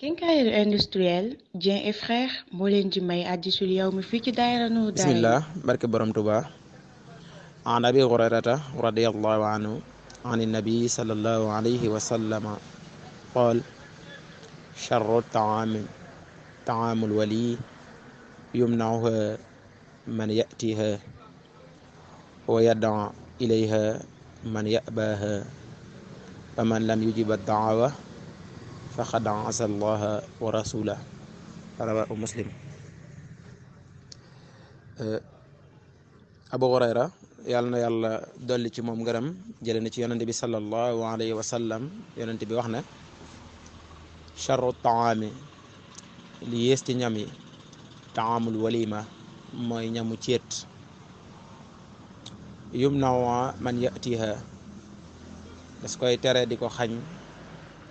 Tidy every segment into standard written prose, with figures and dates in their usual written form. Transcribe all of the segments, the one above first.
Quincaillerie industrielle Dieng et frères moo leen di may Hadissoul yawmi fii ci Dahira Nourou bismillah barke borom Tuba an abi hurayrata radiyallahu anhu an nabi sallallahu alayhi wa sallama qaal charru taamul wali yumnauha man yatiha wa yad'a ilayha man yabaha wa man lam yujib ad-da'wa faqad asa allaha wa rasulah rawahu muslim. Abu Hurayra yàlla na yàlla dolli ci moom ngërëm jële na ci yonente bi sallallahu alayhi wa sallam yonente bi wax ne charru taami li yées ci ñam yi taamul walima mooy ñamu céet yumnawa man yatiha das koy tere di ko xañ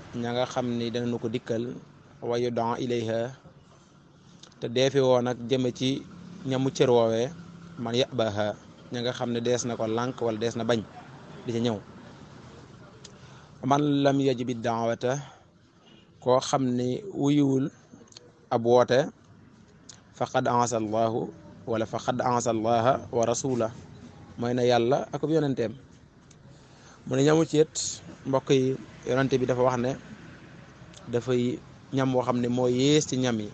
ña nga xam ni danañu ko dikkal wa yudaa ilayha te deefi woo nag jëme ci ñamu cër woowee man yabaha ña nga xam ne dees na ko lànk wala dees na bañ di ca ñëw man lam yajibi daawata koo xam ni wuyuwul ab woote faqad ansa allahu wala faqad ansa allaha wa rasula mooy na yàlla ak ab yonenteem mu ne ñamu ceet mbokk yi yonente bi dafa wax ne dafay ñam woo xam ne moo yées ci ñam yi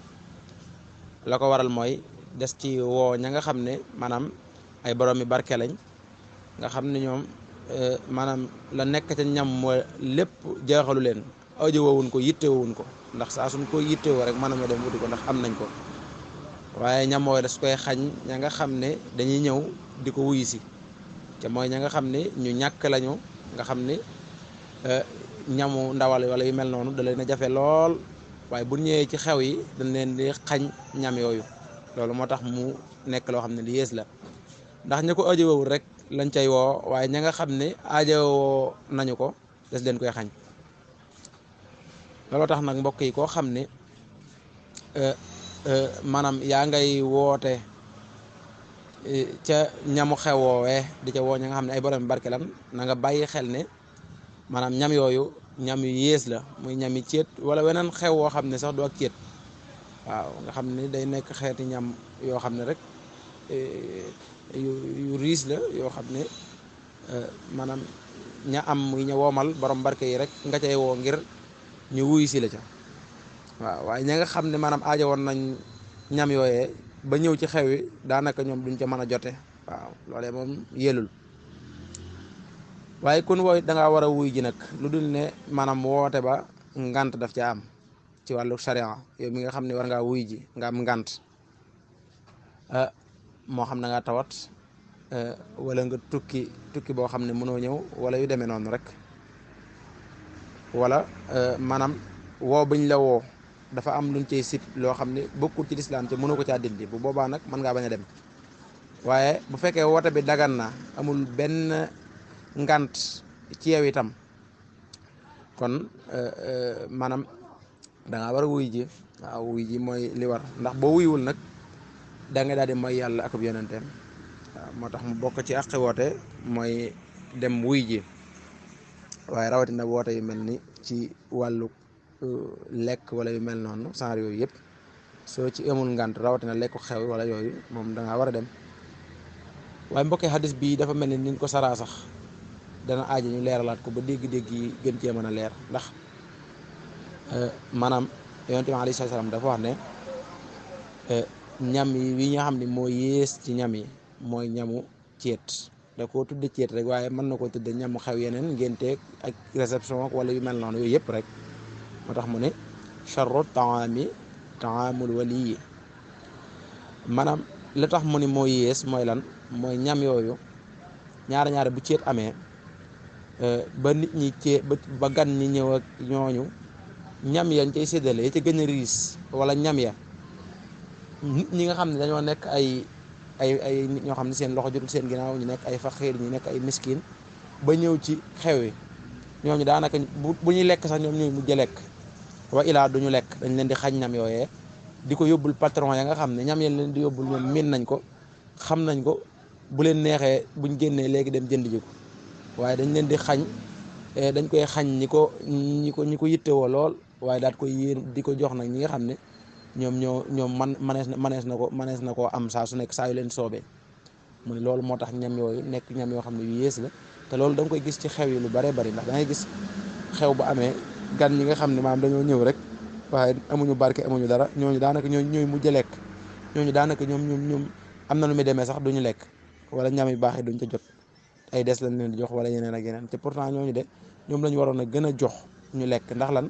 la ko waral mooy des ci woo ña nga xam ne maanaam ay borom mi barke lañ nga xam ne ñoom maanaam la nekk ca ñam moo lépp jeexalu leen ajo woowuñ ko yitte woowuñ ko ndax saa suñ ko yitte woo rek mën nañoo dem wuti ko ndax am nañ ko waaye ñam woo des koy xañ ña nga xam ne dañuy ñëw di ko wuyu si te mooy ña nga xam ne ñu ñàkk lañu nga xam ne ñamu ndawal wala yu mel noonu da leen a jafe lool waaye bu ñëwee ci xew yi dañ leen di xañ ñam yooyu loolu moo tax mu nekk loo xam ne li yées la ndax ña ko ajowul rek lañ cay woo waaye ña nga xam ne ajowoo nañu ko des leen koy xañ looloo tax nag mbokk yi koo xam ne maanaam yaa ngay woote ca ñamu xew woowee di ca woo ña nga xam ne ay borom barke lan na nga bàyyi xel ne maanaam ñam yooyu ñam yu yées la muy ñami céet wala weneen xew woo xam ne sax du ak céet waaw nga xam ne day nekk xeeti ñam yoo xam ne rek yu riis la yoo xam ne maanaam ña am muy ña woomal borom barke yi rek nga cay woo ngir ñu wuy si la ca waaw waaye ña nga xam ne maanaam aajo woon nañ ñam yooyee ba ñëw ci xew yi daanaka ñoom duñ ca mën a jote waaw loolee moom yelul waaye kun wooy dangaa war a wuy ji nag lu dul ne maanaam woote ba ngant daf ca am ci wàllu charia yow mi nga xam ne war ngaa wuy ji nga am ngant moo xam na ngaa tawat wala nga tukki boo xam ne mënoo ñëw wala yu demee noonu rek wala maanaam woo bañ la woo dafa am luñ cey sib loo xam ne bokkul ci lislaam te mënoo ko caa dindi bu boobaa nag mën ngaa bañ a dem waaye bu fekkee woote bi dagan na amul benn ngant ci yow itam kon maanaam dangaa war a wuy ji waaw wuy ji mooy li war ndax boo wuyuwul nag da nga daal di mooy yàlla ak ab yonenteem waaw moo tax mu bokk ci àqi woote mooy dem wuy ji waaye rawatina woote yu mel ni ci wàllu lekk wala yu mel noonu genre yooyu yëpp soo ci amul ngant rawatina lekku xew wala yooyu moom dangaa war a dem waaye mbokki xadis bi dafa mel ni niñ ko saraa sax dana aaji ñu leeralaat ko ba dégg-dégg yi gën cee mën a leer ndax maanaam yonent bi alayhi salaam dafa wax ne ñam yi wi nga xam ne moo yées ci ñam yi mooy ñamu ceet da koo tudde ceet rek waaye mën na koo tudde ñamu xew yeneen ngénteeg ak réception wala yu mel noonu yooyu yëpp rek moo tax mu ne charru taami taamul wali maanaam li tax mu ni moo yées mooy lan mooy ñam yooyu ñaara bu ceet amee ba nit ñi ceet ba gan ñi ñëw ak ñooñu ñam yañ cay séddale ya ca gën a riis wala ñam ya nit ñi nga xam ne dañoo nekk ay nit ñoo xam ne seen loxo jotul seen ginnaaw ñu nekk ay faqiir ñu nekk ay miskin ba ñëw ci xew yi ñooñu daanaka bu ñuy lekk sax ñoom ñooy mujj lekk wa ilaa duñu lekk dañ leen di xañ ñam yooyee di ko yóbbul patron ya nga xam ne ñam yeen leen di yóbbul ñoom miin nañ ko xam nañ ko bu leen neexee buñ génnee léegi dem jënd ji ko waaye dañ leen di xañ dañ koy xañ ñi ko yittewoo lool waaye daat koy yéen di ko jox nag ñi nga xam ne ñoom manees na koo am saa su nekk saa yu leen soobee mu ne loolu moo tax ñam yooyu nekk ñam yoo xam ne yu yées la te loolu da nga koy gis ci xew yi lu bare bari ndax da ngay gis xew bu amee gan ñi nga xam ne maam dañoo ñëw rek waaye amuñu barke amuñu dara ñooñu daanaka ñooy mujj lekk ñooñu daanaka ñoom am na lu muy demee sax duñu lekk wala ñam yu baax yi duñ ca jot ay des lañ leen di jox wala yeneen ak yeneen te pourtant ñooñu de ñoom lañu waroon a gën a jox ñu lekk ndax lan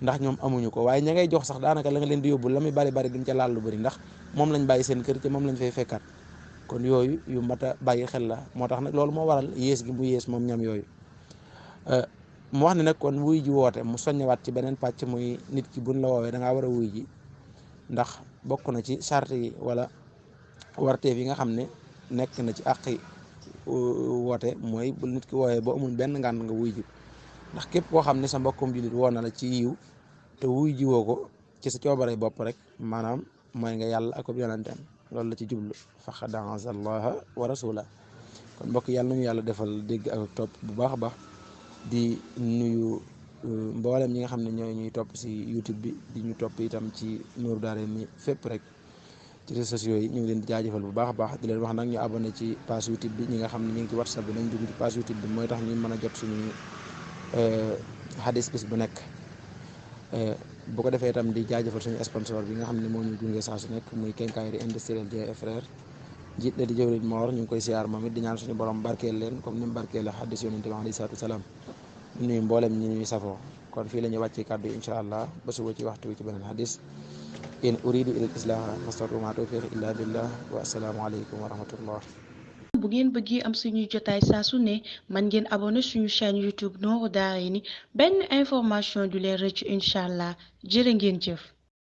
ndax ñoom amuñu ko waaye ña ngay jox sax daanaka la nga leen di yóbbu la muy bari bari duñ ca laal lu bëri ndax moom lañ bàyyi seen kër te moom lañ fay fekkaat kon yooyu yu mat a bàyyi xel la moo tax nag loolu moo waral yées gi mu yées moom ñam yooyu mu wax ne nag kon wuy ji woote mu soññewaat ci beneen pàcc muy nit ki buñ la woowee da ngaa war a wuy ji ndax bokk na ci charte yi wala warteef yi nga xam ne nekk na ci àqi woote mooy bu nit ki woowee ba amul benn ngànt nga wuy ji ndax képp koo xam ne sa mbokkum jullit woo na la ci yiw te wuy ji woo ko ci sa coobare bopp rek maanaam mooy nga yàlla ak yonenteem loolu la ci jublu faqad a'aza allaha wa rasula kon mbokk yàlla nañu yàlla defal dégg ak topp bu baax a baax di nuyu mboolem ñi nga xam ne ñooy ñuy topp si YouTube bi di ñu topp itam ci Nourou dareyni fépp rek ci réseaux sociaux yi ñu ngi leen di jaajëfal bu baax a baax di leen wax nag ñu abonné ci page YouTube bi ñi nga xam ne ñu ngi ci WhatsApp bi nañ dugg ci page YouTube bi mooy tax ñu mën a jot suñu hadis bis bu nekk bu ko defee itam di jaajëfal suñu sponsor bi nga xam ne moo ñu gunge saa su nekk muy quincaillerie industrielle Dieng et frère jiit la di jëwriñ Mor ñu ngi koy siyaar moom it di ñaan suñu borom barkeel leen comme ni mu barkeele hadis yonent bi alayhi salaatu wasalaam nuyu mboolem ñi ñuy safoo kon fii la ñuy wàccee kàddu yi incha allah ba suba ci waxtu wi ci beneen hadis in uridu ila al islaha mastatu ma tawfiq illa billah wa assalaamu aleykum wa rahmatullah. bu ngeen bëggee am suñuy jotaay saa su ne man ngeen abonné suñu chaîne YouTube Nourou Dareyni benn information du leen rëcc incha allah jërë ngeen jëf.